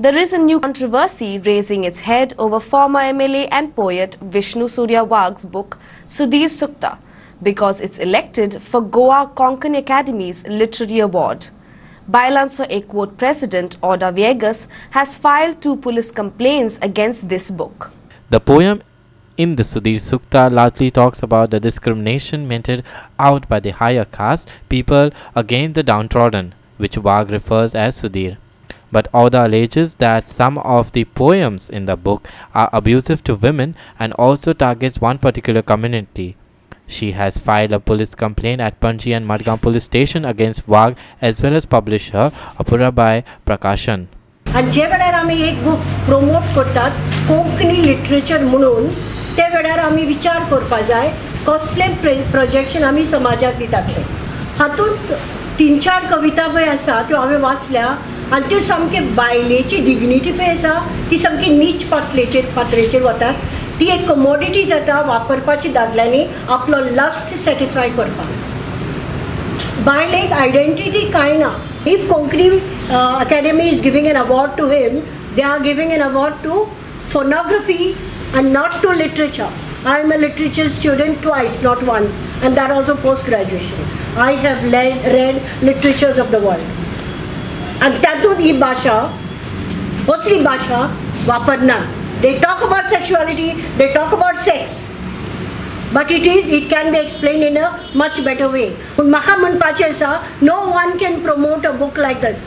There is a new controversy raising its head over former MLA and poet Vishnu Surya Wagh's book Sudhir Sukta because it's elected for Goa Konkan Academy's Literary Award. Bailancho Ekvott President Auda Viegas has filed 2 police complaints against this book. The poem in the Sudhir Sukta largely talks about the discrimination meted out by the higher caste people against the downtrodden, which Wagh refers as Sudhir. But Auda alleges that some of the poems in the book are abusive to women and also targets one particular community. She has filed a police complaint at Panji and Madgaon police station against Wagh as well as publisher Apurabai Prakashan. आनी जे वेळार आमी एक book promote करतात Konkani literature म्हणून ते वेळार आमी विचार करपा जाय कसलें प्रोजेक्शन आमी समाजाक दितात तें. हातूंत 3-4 कविता पळय आसा त्यो हांवें वाचल्या आनी त्यो सामके बायलेची डिग्निटी पळय आसा ती सामकी नीच पातळेचेर वतात. ती एक कमोडिटी जाता वापरपाची दादल्यांनी आपलो लस्ट सॅटिस्फाय करपाक. बायलेक आयडेंटिटी कांय ना. If Konkani Academy is giving an award to him, they are giving an award to phonography and not to literature. I am a literature student twice, not once, and that also post-graduation. I have read literatures of the world. And तातूंत ही भाशा, असली भाशा वापरना. They talk about sexuality, they talk about sex, but it can be explained in a much better way. पूण म्हाका म्हणपाचें आसा, no one can promote a book like this.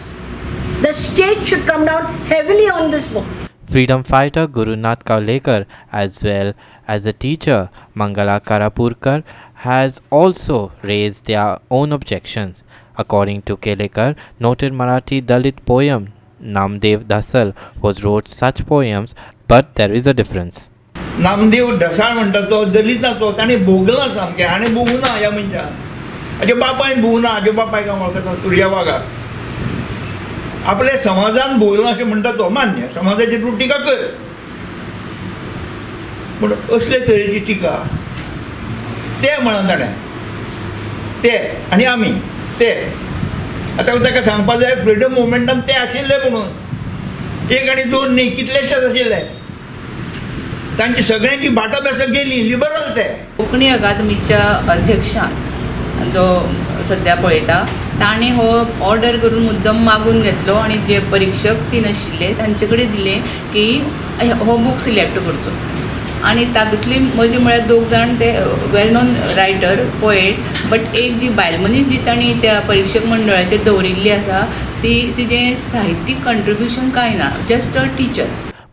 The state should come down heavily on this book. Freedom fighter Gurunath Kavlekar as well as the teacher Mangala Karapurkar has also raised their own objections. According to Kelekar, noted Marathi Dalit poem Namdev Dhasal was wrote such poems, but there is a difference. Namdev Dhasal म्हणटा तो दलिताचो, ताणें भोगलां सामकें, हाणें भोगूना ह्या मनशान, हाज्या बापायन भोगूना, हाज्या बापायक हांव वळखता सुर्या वाघाक, आपल्या समाजान भोगलां अशें म्हणटा तो, मान्य समाजाची तूं टिका कर, पूण असले तरेची टिका ते म्हणून ताणें ते आनी आमी ते आतां ताका सांगपा जाय फ्रिडम मुवमेंटान ते आशिल्ले म्हणून, 1 आनी 2 न्ही कितलेशेच आशिल्ले, तांची सगळ्यांची बाटा बेसां गेली, लिबरल ते. कोंकणी अकादमीच्या अध्यक्षान जो सद्या पळयता ताणें हो ऑर्डर करून मुद्दम मागून घेतलो आनी जे परिक्षक 3 आशिल्ले तांचे कडेन दिलें की हो बूक सिलेक्ट करचो. आनी तातूंतली म्हजी म्हळ्यार 2 जाण ते well known writer poet, but एक जी बायल मनीस जी तांणी त्या परिक्षक मंडळाचेर दवरिल्ली आसा ती तिजें साहित्यीक कंट्रिब्युशन कांय ना, just a teacher.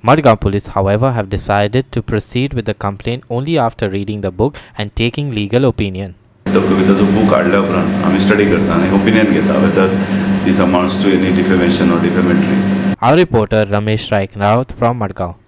Madgaon police, however, have decided to proceed with the complaint only after reading the book and taking legal opinion. तो कविताचो बूक हाडल्या उपरांत आमी स्टडी करता आनी ओपिनियन घेता whether this amounts to any defamation or defamatory. Our reporter Ramesh Raik Raut from Madgaon.